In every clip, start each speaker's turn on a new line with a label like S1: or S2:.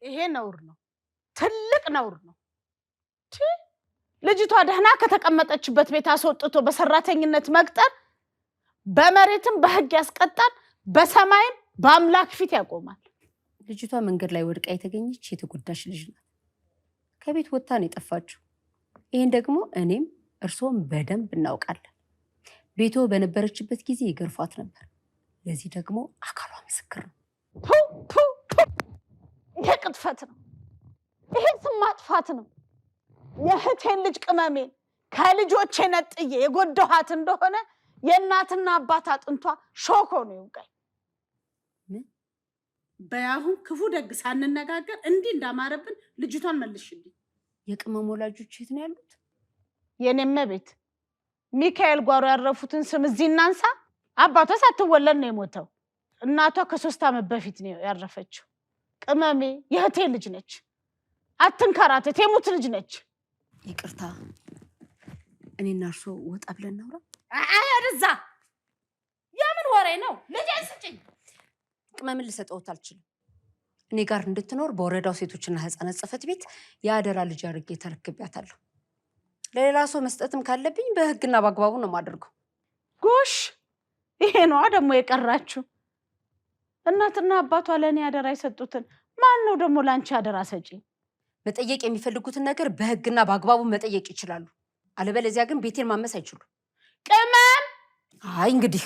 S1: ይሄ ነውር ነው፣ ትልቅ ነውር ነው። ልጅቷ ደህና ከተቀመጠችበት ቤት አስወጥቶ በሰራተኝነት መቅጠር በመሬትም በሕግ ያስቀጣል፣ በሰማይም በአምላክ ፊት ያቆማል።
S2: ልጅቷ መንገድ ላይ ወድቃ የተገኘች የተጎዳች ልጅ ናት። ከቤት ወጥታ ነው የጠፋችው። ይህን ደግሞ እኔም እርስዎም በደንብ እናውቃለን። ቤቶ በነበረችበት ጊዜ ይገርፏት ነበር። ለዚህ ደግሞ አካሏ ምስክር ነው።
S1: ይሄ ቅጥፈት ነው። ይሄ ስም ማጥፋት ነው። የእህቴን ልጅ ቅመሜን ከልጆቼ ነጥዬ የጎዳኋት እንደሆነ የእናትና አባት አጥንቷ ሾክ ሆኖ ይውቃኝ። በያሁን ክፉ ደግ ሳንነጋገር እንዲህ እንዳማረብን ልጅቷን መልሽልኝ።
S2: የቅመም ወላጆች የት ነው ያሉት?
S1: የኔም ቤት ሚካኤል ጓሮ ያረፉትን ስም እዚህ እናንሳ። አባቷ ሳትወለድ ነው የሞተው። እናቷ ከ3 ዓመት በፊት ነው ያረፈችው። ቅመሜ የእህቴ ልጅ ነች። አትንከራተት፣ የሙት ልጅ ነች።
S2: ይቅርታ፣ እኔና እርሶ ወጣ ብለን እናውራ።
S1: አይ ወደዛ፣ የምን ወሬ ነው? ልጄን ስጭኝ።
S2: ቅመምን ልሰጠዎት አልችልም። እኔ ጋር እንድትኖር በወረዳው ሴቶችና ሕፃናት ጽሕፈት ቤት የአደራ ልጅ አድርጌ ተረክቤያታለሁ። ለሌላ ሰው መስጠትም ካለብኝ በሕግና በአግባቡ ነው የማደርገው።
S1: ጎሽ፣ ይሄ ነዋ ደግሞ የቀራችሁ። እናትና አባቷ ለእኔ አደራ የሰጡትን ማን ነው ደግሞ ለአንቺ አደራ ሰጪ?
S2: መጠየቅ የሚፈልጉትን ነገር በሕግና በአግባቡ መጠየቅ ይችላሉ። አለበለዚያ ግን ቤቴን ማመስ አይችሉም።
S1: ቅመም!
S2: አይ እንግዲህ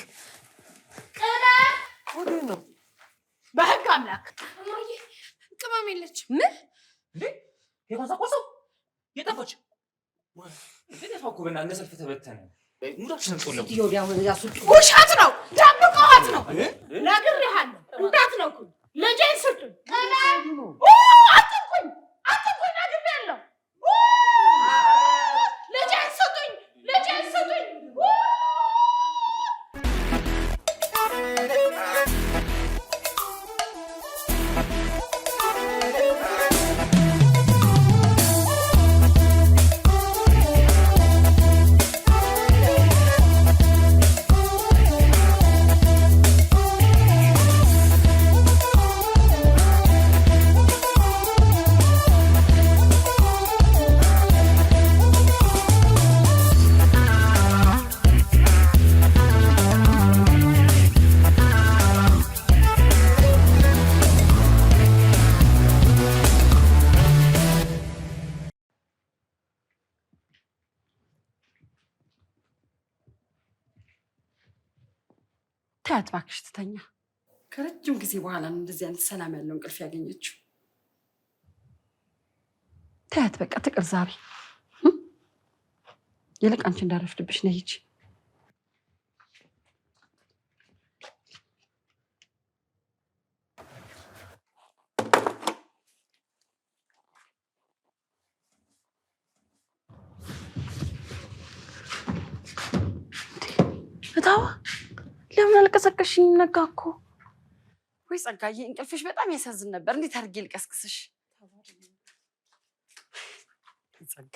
S1: ቅመም!
S3: ነው።
S1: በህግ አምላክ!
S4: ቅመም የለችም።
S2: ምን
S3: የኮሳኮሰው የጠፋች እንደ ሰልፍ ተበተነ።
S1: ውሸት ነው፣ ደብቀዋት ነው። ነግሬሃለሁ፣ እንዳትነኩኝ፣ ልጄን ስጡኝ። ቅመም! አትንኩኝ፣ አትንኩኝ፣ ነግሬሃለሁ። ልጄን ስጡኝ፣ ልጄን ስጡኝ።
S4: ተያት እባክሽ ትተኛ። ከረጅም ጊዜ በኋላ ነው እንደዚህ አይነት ሰላም ያለው እንቅልፍ ያገኘችው። ተያት በቃ ትቅር ዛሬ። ይልቅ አንቺ እንዳረፍድብሽ ነይ ሂጂ።
S5: እታዋ ለምን አልቀሰቀሽኝ? ነጋ እኮ።
S4: ወይ ጸጋዬ፣ እንቅልፍሽ በጣም ያሳዝን ነበር። እንዴት አድርጌ ልቀስቅስሽ? ጸጋ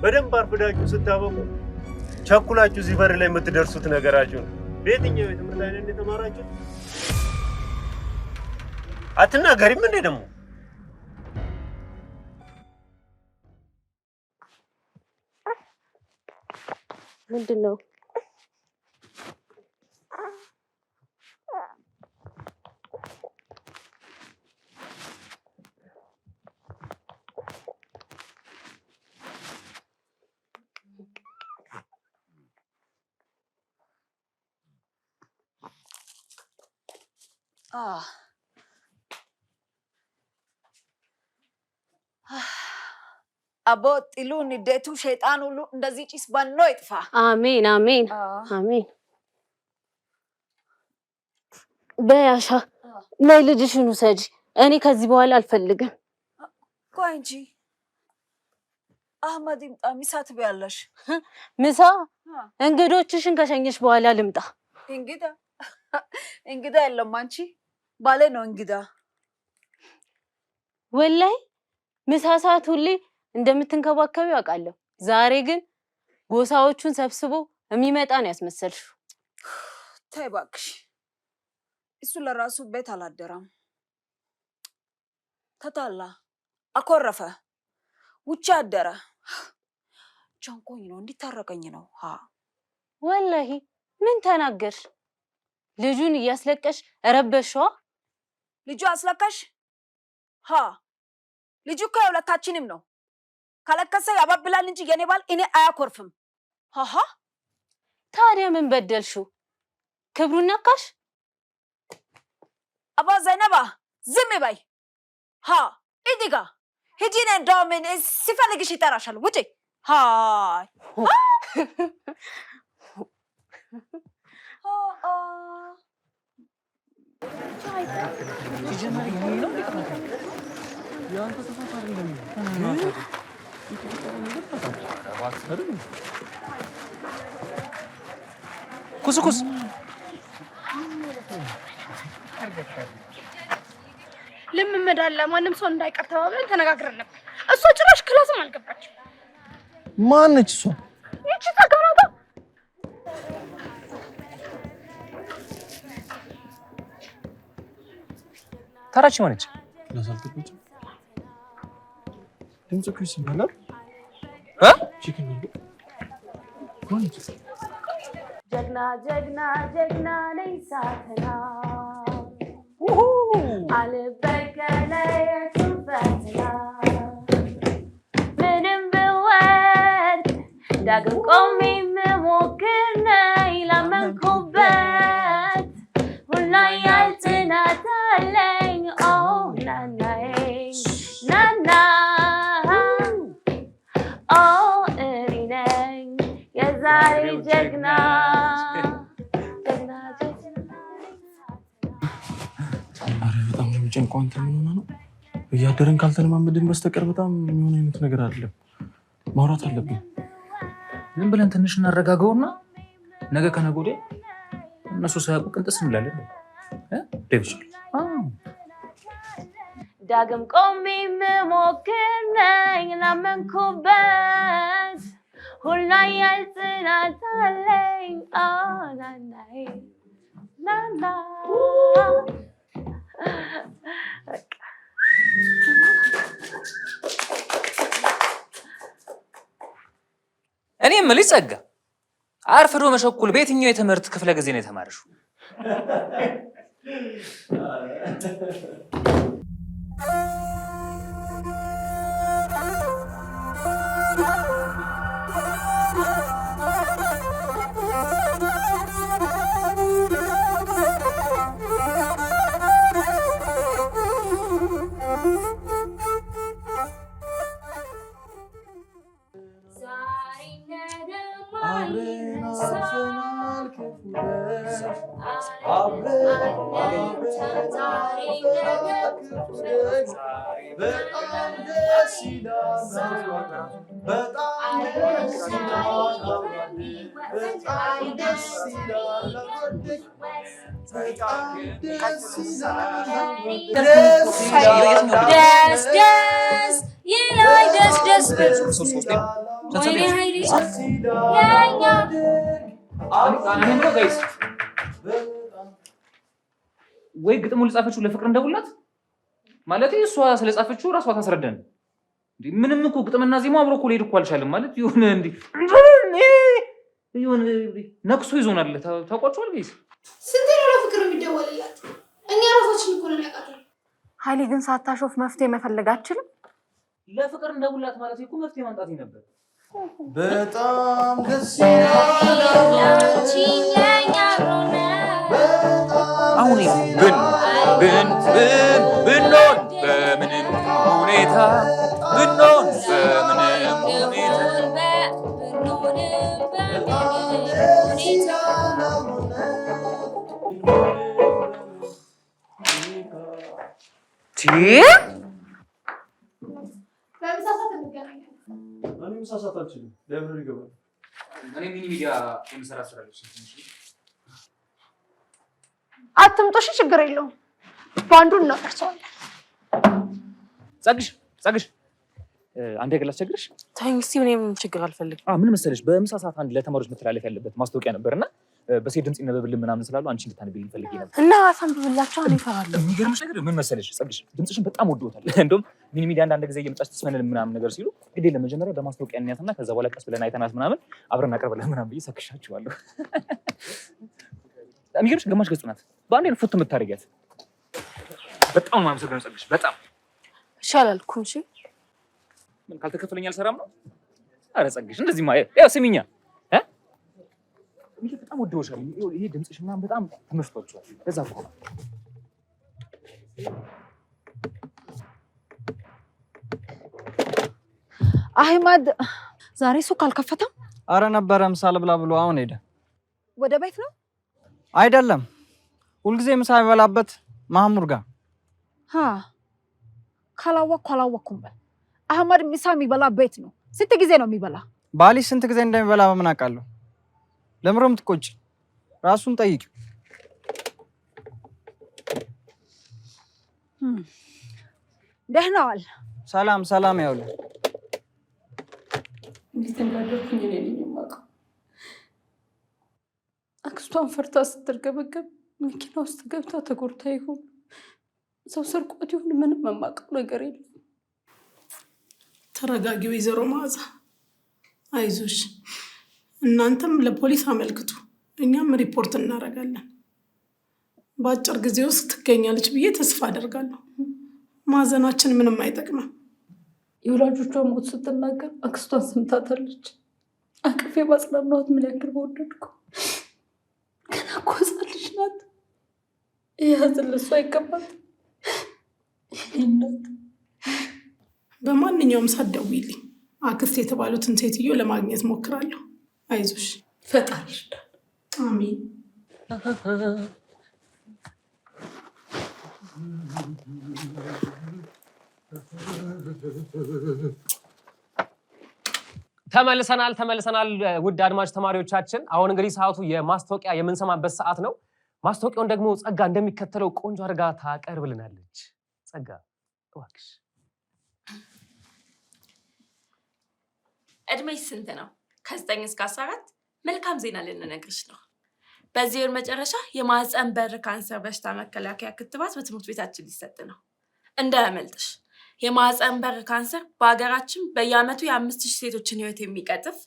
S6: በደንብ አርፍዳችሁ ስታበቁ ቸኩላችሁ እዚህ በር ላይ የምትደርሱት ነገራችሁ ነው። በየትኛው የትምህርት አይነት የተማራችሁት? አትናገሪም እንዴ ደግሞ?
S5: ምንድን ነው?
S7: አቦ ጥሉ፣ ንዴቱ፣ ሸይጣን ሁሉ እንደዚህ ጭስ በኖ ይጥፋ።
S5: አሜን አሜን አሜን። በያሻ ነይ ልጅሽን ውሰጂ። እኔ ከዚህ በኋላ አልፈልግም።
S7: ቆይ እንጂ አህመድ ይምጣ፣ ምሳ ትበያለሽ።
S8: ምሳ እንግዶችሽን ከሸኘሽ በኋላ ልምጣ።
S7: እንግዳ እንግዳ የለም፣ አንቺ ባሌ ነው እንግዳ።
S8: ወላይ ምሳ ሰዓት ሁሌ እንደምትንከባከቢው አውቃለሁ። ዛሬ ግን ጎሳዎቹን ሰብስቦ የሚመጣ ነው ያስመሰልሽው።
S7: ተይ እባክሽ፣ እሱ ለራሱ ቤት አላደረም። ተጣላ፣ አኮረፈ፣ ውጭ አደረ። ጨንቆኝ ነው፣ እንዲታረቀኝ ነው።
S8: ወላሂ ምን ተናገርሽ? ልጁን እያስለቀሽ ረበሽዋ።
S7: ልጁ አስለቀሽ? ልጁ እኮ የሁለታችንም ነው። ካለቀሰ ያባብላል እንጂ የኔ ባል እኔ አያኮርፍም። ሀ
S8: ታዲያ ምን በደልሽው? ክብሩን ነካሽ?
S7: አባ ዘይነባ ዝም በይ። ሀ ኢዲጋ ሂጂ፣ እኔ እንደውም ሲፈልግሽ ይጠራሻል። ውጪ። ሃይ
S3: ኩስኩስ
S5: ልምምድ አለ፣ ማንም ሰው እንዳይቀር ተባብለን ተነጋግረን ነበር። እሷ ጭራሽ class ም አልገባችም።
S9: ማነች እሷ?
S5: ይቺ ተጋራታ።
S3: ታራች ማነች?
S9: Class አልገባችም። ድምፅ እኮ ይሰማል። Check እናድርግ። ማነች?
S8: ጀግና ጀግና ጀግና ነኝ ሳተና፣ አልበገር የቱም ፈተና፣ ምንም ብወድቅ ዳግም ቆሜ የምሞክር ነኝ። ላመንኩበት ሁላ ያልጽናት አለኝ። ኦ ናናዬ ናና፣ ኦ እኔ ነኝ የዛሬ ጀግና፣ ጀግና ጀግና።
S9: ኧረ በጣም ነው የሚጨንቀው። አንተ ምን ሆነህ ነው? እያደረን ካልተለማመድን በስተቀር በጣም የሚሆን አይነት ነገር አይደለም። ማውራት አለብን።
S3: ዝም ብለን ትንሽ እናረጋገውና ነገ ከነገ ወዲያ እነሱ ሳያውቁ ቅንጥስ እንላለን። ዴቪድ።
S8: ዳግም ቆሜ የምሞክር ነኝ። ላመንኩበት ሁላ ያልጽናት አለኝ። ኦ ናናዬ ናና። በቃ።
S3: እኔ የምልሽ ጸጋ፣ አርፍዶ መቸኮል በየትኛው የትምህርት ክፍለ ጊዜ ነው የተማርሽው?
S9: አብረን አልፈናል ክፉ ደግ፣ አብረን አልፈናል ክፉ ደግ። በጣም ደስ ይላል፣ በጣም ደስ ይላል፣ በጣም ደስ ይላል፣ በጣም ደስ ይላል፣ ደስ ይላል፣
S8: ደስ ደስ ይላል፣ ደስ ደስ። ወይኔ ኃይሌ የኛ።
S3: እኔ የምለው guys፣ ወይ ግጥሙ ለጻፈችው ለፍቅር እንደውላት፣ ማለት እሷ ስለጻፈችው እራሷ ታስረዳን። እንዴ ምንም እኮ ግጥምና ዜማው አብሮ እኮ ሊሄድ እኮ አልቻለም። ማለት የሆነ እንዴ የሆነ ነክሶ ይዞናል። ታውቋቸዋል guys።
S5: ስንቴ ነው ለፍቅር የሚደወልላት? እኛ ራሳችን እኮ ነን ያቃተን።
S10: ኃይሌ ግን ሳታሾፍ መፍትሄ መፈለግ አትችልም?
S3: ለፍቅር እንደውላት ማለት እኮ መፍትሄ ማምጣት ነበር።
S9: በጣም ደስ ይላል።
S3: አሁን ብን ብን ብን ብንሆን በምንም ሁኔታ፣ ብንሆን በምንም ሁኔታ።
S5: በምሳ ሰዓት እንገናኛለን።
S9: እኔ ምሳ ሰዓት አልችልም፣ library እገባለሁ።
S3: እኔ mini media የምሰራ ስራ አለች ትንሽ።
S5: አትምጡ፣ እሺ፣ ችግር የለውም። በአንዱ እናፈርሰዋለን።
S3: ጸግሽ፣ ጸግሽ፣ አንድ ነገር ላስቸግርሽ።
S11: ተይኝ እስኪ፣ እኔ ምንም ችግር አልፈልግም።
S3: ምን መሰለሽ፣ በምሳ ሰዓት አንድ ለተማሪዎች መተላለፍ ያለበት ማስታወቂያ ነበር እና በሴት ድምፅ ይነበብልን ምናምን ስላሉ አንቺ እንድታነቢልኝ ፈልጌ ነበር።
S11: እና አሳንብብላቸው፣ እኔ እፈራለሁ።
S3: የሚገርምሽ ነገር ምን መሰለሽ ጸግሽ፣ ድምፅሽን በጣም ወደውታል። እንደውም mini media አንዳንድ ጊዜ እየመጣች ትስመንል ምናምን ነገር ሲሉ ግዴ ለመጀመሪያ በማስታወቂያ እንያትና ከዛ በኋላ ቀስ ብለን አይተናት ምናምን አብረን አቀርብለን ምናምን ብዬ ሰክሻችኋለሁ። የሚገርምሽ ግማሽ ገጽ ናት። በአንዴ ነው ፉት የምታደርጊያት። በጣም ነው የማመሰግነው ጸግሽ፣ በጣም።
S11: እሺ አላልኩም። እሺ።
S3: ምን ካልተከፈለኝ አልሰራም ነው? ኧረ ጸግሽ እንደዚህ ማ ያው ስሚኛ እ ይሄ በጣም ወደውሻል። ይሄ ድምፅሽ ምናምን በጣም ተመስጧቸዋል። ለዛ እኮ ነው።
S7: አህመድ ዛሬ ሱቅ አልከፈተም።
S12: አረ ነበረ፣ ምሳ ልብላ ብሎ አሁን ሄደ።
S7: ወደ ቤት ነው?
S12: አይደለም፣ ሁልጊዜ ምሳ የሚበላበት ማህሙድ ጋር።
S7: ካላወቅኩ አላወቅኩም በል። አህመድ ምሳ የሚበላ ቤት ነው። ስንት ጊዜ ነው የሚበላ?
S12: ባሊ ስንት ጊዜ እንደሚበላ በምን አውቃለሁ? ለምሮ የምትቆጭ? ራሱን ጠይቂ።
S7: ደህና ዋል።
S12: ሰላም ሰላም። ያውለ
S11: እንዴት እንዳደርኩኝ እኔ ነኝ የማውቀው። አክስቷን ፈርታ ስትርገበገብ መኪና ውስጥ ገብታ ተጎድታ ይሁን ሰው ሰርቆት ይሁን ምንም የማውቀው ነገር የለም።
S13: ተረጋጊ ወይዘሮ መዓዛ፣ አይዞሽ። እናንተም ለፖሊስ አመልክቱ፣ እኛም ሪፖርት እናደርጋለን። በአጭር ጊዜ ውስጥ ትገኛለች ብዬ ተስፋ አደርጋለሁ። ማዘናችን ምንም አይጠቅምም።
S11: የወላጆቿ ሞት ስትናገር አክስቷን ሰምታታለች። አቅፌ ባጽናናኋት ምን ያክል በወደድኩ። ገና እኮ ሕፃን ልጅ ናት። ይህ ሐዘን ለእሷ አይገባትም። የእኔ እናት።
S13: በማንኛውም ሰዓት ደውዪልኝ። አክስት የተባሉትን ሴትዮ ለማግኘት ሞክራለሁ። አይዞሽ።
S11: ፈጣሪ ይርዳን።
S13: አሜን።
S14: ተመልሰናል፣ ተመልሰናል። ውድ አድማጭ ተማሪዎቻችን፣ አሁን እንግዲህ ሰዓቱ የማስታወቂያ የምንሰማበት ሰዓት ነው። ማስታወቂያውን ደግሞ ጸጋ እንደሚከተለው ቆንጆ አድርጋ ታቀርብልናለች። ጸጋ እባክሽ።
S15: እድሜሽ ስንት ነው? ከ9 እስከ 14። መልካም ዜና ልንነግርሽ ነው። በዚህ ወር መጨረሻ የማህፀን በር ካንሰር በሽታ መከላከያ ክትባት በትምህርት ቤታችን ሊሰጥ ነው። እንዳያመልጥሽ። የማህፀን በር ካንሰር በሀገራችን በየዓመቱ የ5,000 ሴቶችን ህይወት የሚቀጥፍ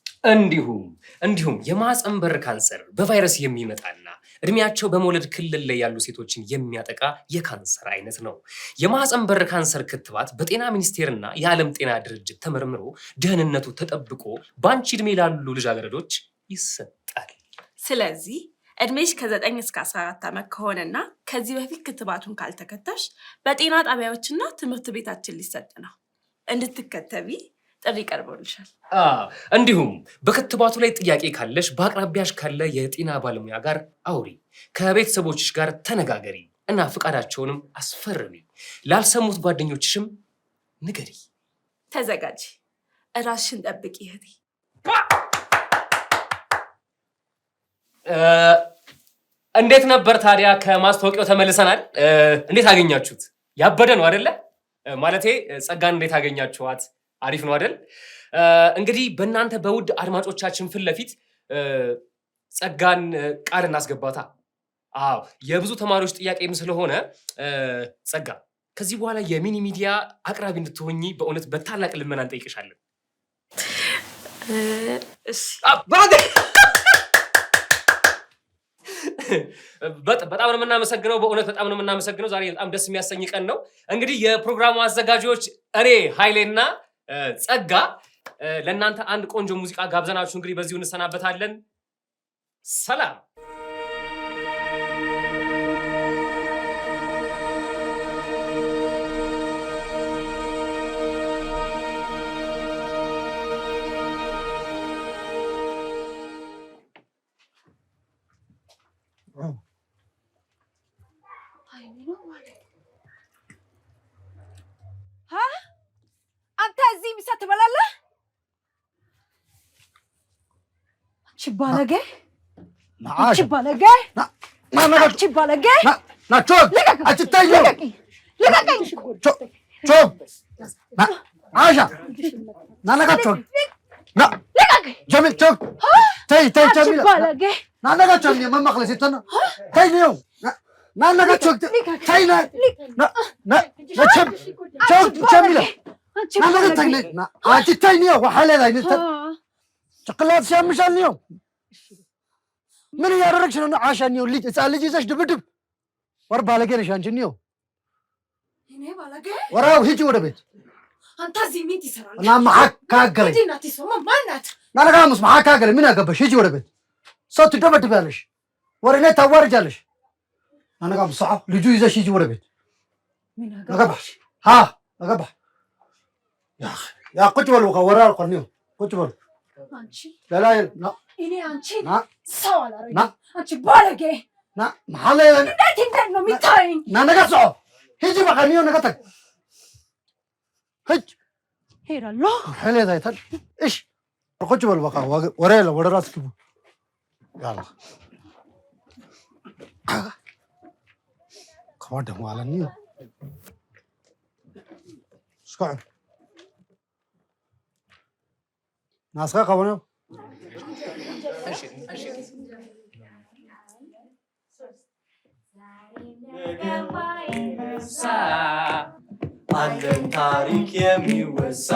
S14: እንዲሁም የማህፀን በር ካንሰር በቫይረስ የሚመጣና እድሜያቸው በመውለድ ክልል ላይ ያሉ ሴቶችን የሚያጠቃ የካንሰር አይነት ነው። የማህፀን በር ካንሰር ክትባት በጤና ሚኒስቴርና የዓለም ጤና ድርጅት ተመርምሮ ደህንነቱ ተጠብቆ በአንቺ እድሜ ላሉ ልጃገረዶች ይሰጣል።
S15: ስለዚህ እድሜሽ ከ9 እስከ 14 ዓመት ከሆነና ከዚህ በፊት ክትባቱን ካልተከተብሽ በጤና ጣቢያዎችና ትምህርት ቤታችን ሊሰጥ ነው። እንድትከተቢ ጥሪ ቀርቦልሻል።
S14: እንዲሁም በክትባቱ ላይ ጥያቄ ካለሽ በአቅራቢያሽ ካለ የጤና ባለሙያ ጋር አውሪ፣ ከቤተሰቦችሽ ጋር ተነጋገሪ እና ፈቃዳቸውንም አስፈርሚ። ላልሰሙት ጓደኞችሽም ንገሪ።
S15: ተዘጋጂ፣ እራስሽን ጠብቂ እህቴ።
S14: እንዴት ነበር ታዲያ? ከማስታወቂያው ተመልሰናል። እንዴት አገኛችሁት? ያበደ ነው አይደለ? ማለቴ ጸጋን እንዴት አገኛችኋት? አሪፍ ነው አይደል? እንግዲህ በእናንተ በውድ አድማጮቻችን ፊት ለፊት ጸጋን ቃል እናስገባታ። አዎ፣ የብዙ ተማሪዎች ጥያቄም ስለሆነ ጸጋ ከዚህ በኋላ የ mini media አቅራቢ እንድትሆኚ በእውነት በታላቅ ልመና እንጠይቅሻለን።
S15: እሺ።
S14: በጣም ነው የምናመሰግነው። በእውነት በጣም ነው የምናመሰግነው። ዛሬ በጣም ደስ የሚያሰኝ ቀን ነው። እንግዲህ የፕሮግራሙ አዘጋጆች እኔ ኃይሌና ጸጋ ለእናንተ አንድ ቆንጆ ሙዚቃ ጋብዘናችሁ እንግዲህ በዚሁ እንሰናበታለን። ሰላም።
S7: አንተ እዚህ ምሳ ትበላለህ? ባለጌ!
S16: ናዓሻ
S7: ባለጌ!
S16: ና ና
S7: አንቺ ባለጌ!
S16: ና ቾክ አትታየው
S5: ልቀቀኝ!
S16: ቾክ ና ዓሻ ና ነጋ ቾክ ና ጀሚል ቾክ ተይ ተይ
S5: አንቺ
S16: ጀሚል
S5: ባለጌ!
S16: ና ነጋ ቾክ ما مخلص تنا ተይ ነው ና ነጋ ቾክ ተይ ና ና ና ና ቸም ቾክ ጀሚላ ና ነጋ ተይ ና አንቺ ተይ ነው وحالة ላይ ጭቅላት ሲያምሻል ነው ምን እያደረግሽ ነው? ዓሻ ነው ልጅ ህፃን ልጅ ይዘሽ ድብድብ ወር ባለጌ ነሽ አንቺ ነው
S7: እኔ ባለጌ?
S16: ወራው ሂጂ ወደ ቤት
S7: አንተ እዚህ ምን ትሰራለህ?
S16: እና መሐካገለኝ
S7: እንዴ ናት እሷ? ማን ናት?
S16: ናነጋሙስ መሐካገለኝ ምን አገባሽ? ሂጂ ወደ ቤት። ሰው ትደበድቢያለሽ፣ ወሬ ላይ ታዋርጃለሽ። ናነጋሙስ ሰዓ ልጁ ይዘሽ ሂጂ ወደ ቤት።
S7: ምን
S16: ነገባሽ ሀ ነገባ ያ ያ ቁጭ በሉ ወራ አልቆኒው ቁጭ በሉ
S7: አንቺ
S16: ሌላ ና
S7: እኔ አንቺ
S16: ና
S7: ሰው አላረግም።
S16: ና
S7: አንቺ ባለጌ!
S16: ና መሐለ
S7: እንዴት እንዴት ነው የሚታየኝ?
S16: ና ነገ ሰዓ ሂጂ በቃ ኒዮ ነገ ተግ ሂጅ
S7: ሄዳለሁ።
S16: حلي ذا ايش ቁጭ በሉ በቃ ወሬ የለም ወደ ራስ ግቡ ያላ ከባድ ዋላ ኒዮ እስካ ናስካ ቀበነው
S17: አለን ታሪክ የሚወሳ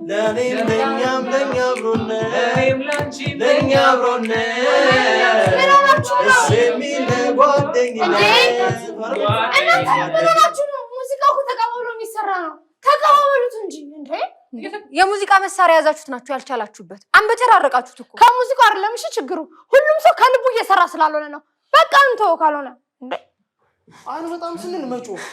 S17: ለእኔም ለእኛም ለእኛ አብሮነት ለእኛ አብሮነት ደስ የሚል ጓደኝነት።
S5: እናንተ ምን ሆናችሁ ነው? ሙዚቃው እኮ ተቀባብሎ የሚሰራ ነው። ተቀባበሉት እንጂ እንዴ!
S10: የሙዚቃ መሳሪያ የያዛችሁት ናችሁ ያልቻላችሁበት። አንበጨራረቃችሁት እኮ።
S5: ከሙዚቃው አይደለም እሺ ችግሩ፣ ሁሉም ሰው ከልቡ እየሰራ ስላልሆነ ነው። በቃ እንተወው ካልሆነ እንዴ።
S9: አንመጣም ስንል መጮህ፣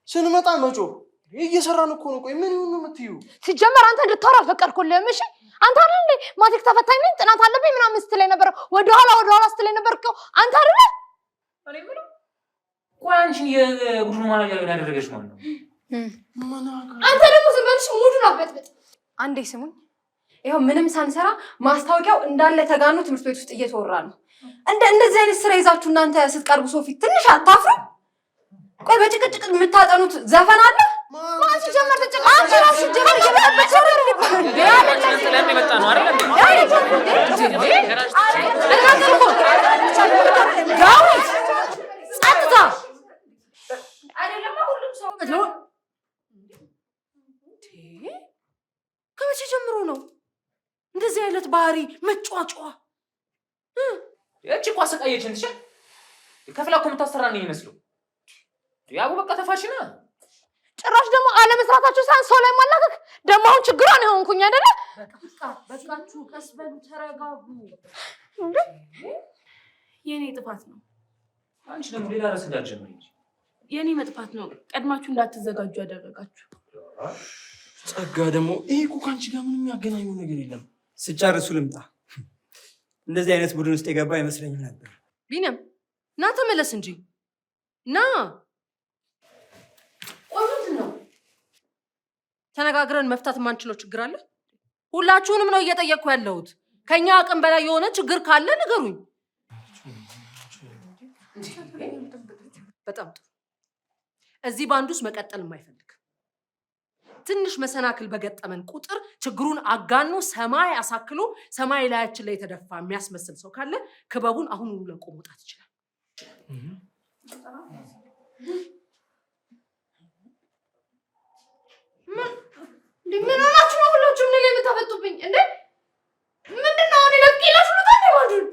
S9: ስንመጣ መጮህ። እየሰራን እኮ ነው። ቆይ ምን ይሁን ነው የምትዩ?
S5: ሲጀመር አንተ እንድታወራ አልፈቀድኩልህም። እሺ አንተ አይደል እንዴ ማትሪክ ተፈታኝ ነኝ ጥናት አለብኝ ምናምን ስትለኝ ነበር። ወደኋላ ወደኋላ ስትለኝ ነበር እኮ አንተ አይደለ?
S3: ቆይ አንቺን የቡድኑ ማናጀር ያደረገች ማለት ነው?
S5: አንተ ደግሞ ዝም በልሽ፣ mood ኡን አትበጥብጥ።
S10: አንዴ ስሙኝ፣ ይኸው ምንም ሳንሰራ ማስታወቂያው እንዳለ ተጋኖ ትምህርት ቤት ውስጥ እየተወራ ነው። እንደዚህ አይነት ስራ ይዛችሁ እናንተ ስትቀርቡ ሰው ፊት ትንሽ አታፍሩ? ቆይ በጭቅጭቅ የምታጠኑት ዘፈን አለ?
S5: ማን ሲጀመር ተጨቃ አንቺ እራስሽ ሲጀመር እየበጠበጥሽ ነው።
S3: ጥለን የመጣ ነው አይደል እንዴ?
S7: ዳዊት ጸጥታ።
S10: አይደለማ ሁሉም ሰው
S4: ከመቼ ጀምሮ ነው እንደዚህ አይነት ባህሪ መጫጫ?
S3: እቺ እኮ አሰቃየችን። ትሻ ከፍላ እኮ የምታሰራ ነው የሚመስለው። ያቡ በቃ ተፋሽና
S5: ጭራሽ ደግሞ አለመስራታችሁ ሳይሆን ሰው ላይ ማላከክ ደግሞ አሁን ችግሯን የሆንኩኝ አይደለ?
S8: በቃችሁ፣ ቀስ በሉ፣ ተረጋጉ።
S15: የኔ ጥፋት ነው።
S3: አንቺ ደግሞ ሌላ ርዕስ እንዳትጀምሪ እንጂ።
S15: የኔ መጥፋት ነው። ቀድማችሁ እንዳትዘጋጁ ያደረጋችሁ።
S9: ጸጋ ደግሞ ይሄ እኮ ከአንቺ ጋር ምንም የሚያገናኘው ነገር የለም።
S17: ስጨርሱ ልምጣ። እንደዚህ አይነት ቡድን ውስጥ የገባ አይመስለኝም ነበር።
S4: ቢኒያም ና ተመለስ እንጂ ና። ቆይ ምንድን ነው ተነጋግረን መፍታት የማንችለው ችግር አለ? ሁላችሁንም ነው እየጠየቅኩ ያለሁት። ከኛ አቅም በላይ የሆነ ችግር ካለ ንገሩኝ። በጣም ጥሩ። እዚህ ባንድ ውስጥ መቀጠል የማይፈልግ ትንሽ መሰናክል በገጠመን ቁጥር ችግሩን አጋኖ ሰማይ አሳክሎ ሰማይ ላያችን ላይ የተደፋ የሚያስመስል ሰው ካለ ክበቡን አሁኑኑ ለቆ መውጣት ይችላል።
S5: እንዴ ምን ሆናችሁ ነው ሁላችሁም እኔ ላይ የምታፈጡብኝ? እንዴ ምንድን ነው አሁን ለቅቄላችሁ ልውጣ እንዴ ባንዱን?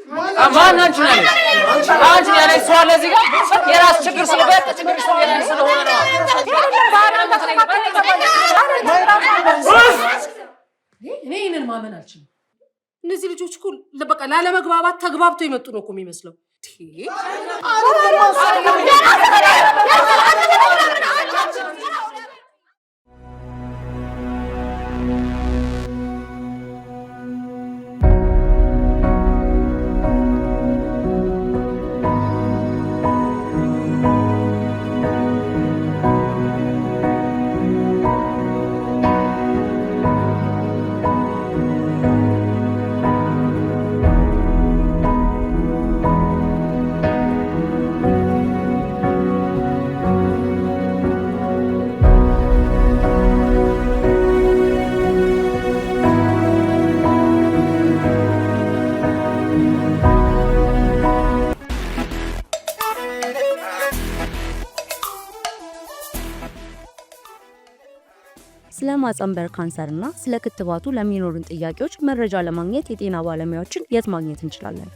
S3: ማን አንቺን ያለሽ? አንቺን ያለሽ ሰው አለ እዚህ ጋር? የራስ ችግር ስለሆነ ችግር ስለሆነ ነው።
S4: እኔ ይህንን ማመን አልችልም። እነዚህ ልጆች እኮ በቃ ላለመግባባት ተግባብተው የመጡ ነው እኮ የሚመስለው።
S2: የማህፀን በር ካንሰርና ስለ ክትባቱ ለሚኖሩን ጥያቄዎች መረጃ ለማግኘት የጤና ባለሙያዎችን የት ማግኘት እንችላለን?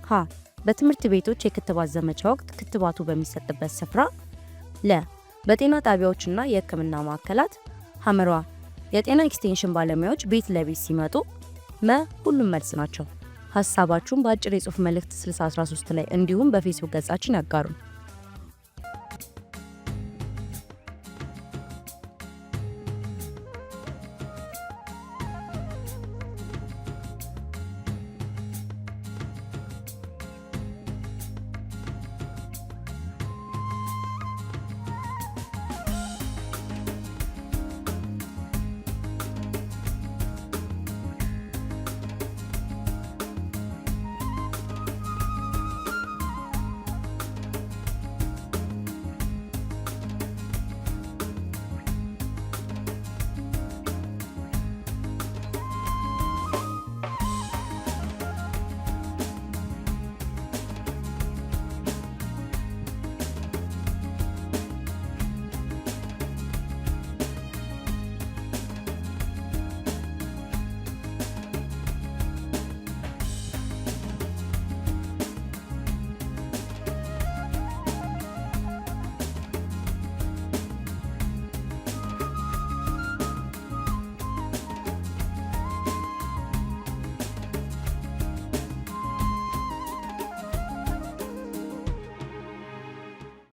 S2: ሀ በትምህርት ቤቶች የክትባት ዘመቻ ወቅት ክትባቱ በሚሰጥበት ስፍራ፣ ለ በጤና ጣቢያዎችና የሕክምና ማዕከላት፣ ሐመሩ ሐ የጤና ኤክስቴንሽን ባለሙያዎች ቤት ለቤት ሲመጡ፣ መ ሁሉም መልስ ናቸው። ሀሳባችሁን በአጭር የጽሁፍ መልእክት 6013 ላይ እንዲሁም በፌስቡክ ገጻችን ያጋሩን።